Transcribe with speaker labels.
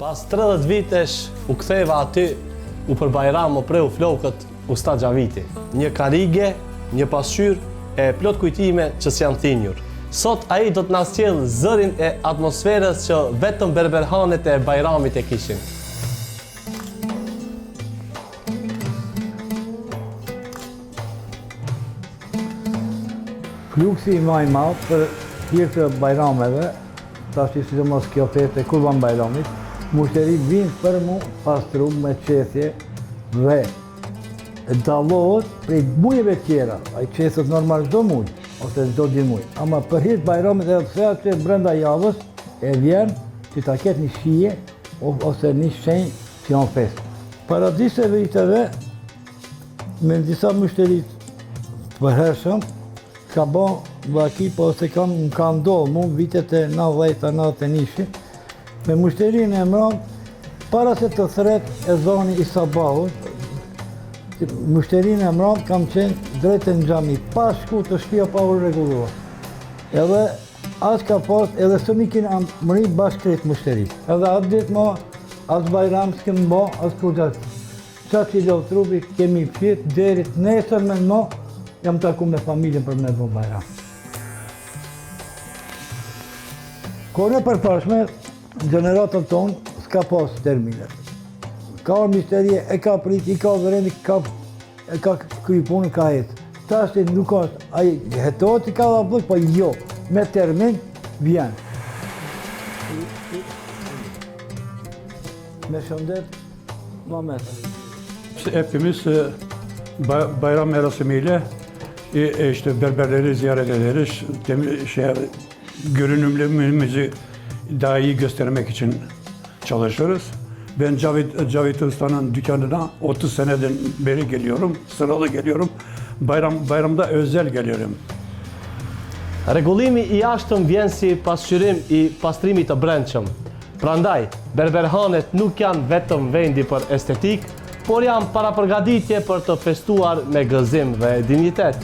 Speaker 1: Pas 30 vitesh u ktheva aty, u për Bajram më preu flokët usta Xhaviti. Një karige, një pasqyrë e plot kujtime që s'janë thinjur. Sot ai do të na sjellë zërin e atmosferës që vetëm berberhanet e Bajramit e kishin.
Speaker 2: Fluksi ma i madh për hir të bajrameve, tash sidomos kjo festë e Kurban Bajramit, mushterit vijnë për mu pastru me qethje dhe dallohet prej mujeve tjera, ai qethet normal çdo muj, ose çdo dy muj, ama për hir të bajramit edhe pse atë brenda javës e vjen që ta ketë një shije ose një shenjë që janë festë. Para disa viteve, Me disa myshteri të përhershëm, ka bo vaki, po ose kam, më ka ndodhë mu vitet e 90-ta, 91 me myshterin e mramë, para se të thret ezani i sabahut, myshterin e mramë kam qenë drejt në xhami, pa shku te shpia pa u rregullua. Edhe as ka pas, edhe së mi kina mri bashkë krejt myshteri. Edhe atë ditë mo, as bajram s'kem bo, as kurgja Sa që i lodh trupi, kemi fjet deri të nesërmen mo, jam taku me familjen për me bo bajram. Kohën e përparshme, në gjeneratën tonë, s'ka pas termine. Ka ardh myshteri, e ka prit, i ka vrendi, ka, e ka kry punën, ka hecë. Tashti nuk është, ai hetohet i ka dhe bëj, po jo, me termin, vjen. Me shëndet, Mehmet.
Speaker 3: Hepimiz e, bayram merasimiyle e, işte berberleri ziyaret ederiz. Şey, görünümümüzü daha iyi göstermek için çalışırız. Ben Cavit, Cavit Usta'nın dükkanına 30 seneden beri geliyorum. Sıralı geliyorum. Bayram, bayramda özel geliyorum.
Speaker 1: Rregullimi i jashtëm vjen si pasqyrim i pastrimit të brendshëm. Prandaj, berberhanet nuk janë vetëm vendi për estetikë, por janë parapërgatitje për të festuar me gëzim dhe dinjitet.